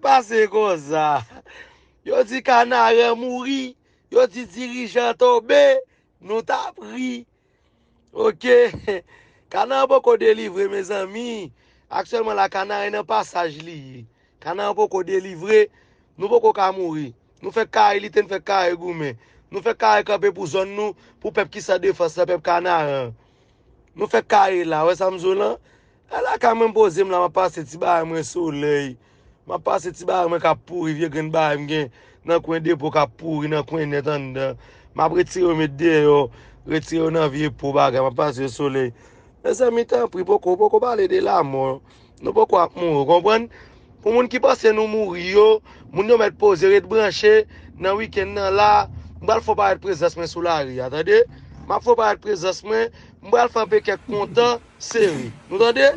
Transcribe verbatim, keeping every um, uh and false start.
pase konsa? Yo di Kanaran mouri, yo di dirijan tonbe, nou t ap ri. Oke. Kanaran poko delivre, mezanmi. Aktyèlman la, Kanaran nan pasaj li ye. Kanaran poko delivre. Nou poko ka mouri. Nou fèk kare lite, nou fèk kare goumen. Nou fèk kare kanpe pou zòn nou, pou pèp ki san defans la, pèp Kanaran. Nou fèk kare la, wè sa m di w lan? Ala ka mwen poze m la, m ap pase ti bagay mwen solèy. M ap pase ti bagay mwen k ap pouri, vye grenn bagay m gen nan kwen depo k ap pouri, nan kwen nèt anndan. M ap retire yo met deyò, retire yo nan vye po bagay, m ap pase yo solèy. Mezanmi, tanpri, poko, poko pale de lamò. Nou poko ap mouri, w konprann? Pou moun ki panse nou mouri yo, moun yo mèt poze, ret branche nan wikenn nan la. M pral fè w parèt prezans mwen sou lari a, tande? M ap fè w parèt prezans mwen, m pral fè anpe kèk kontan sere. Nou tande?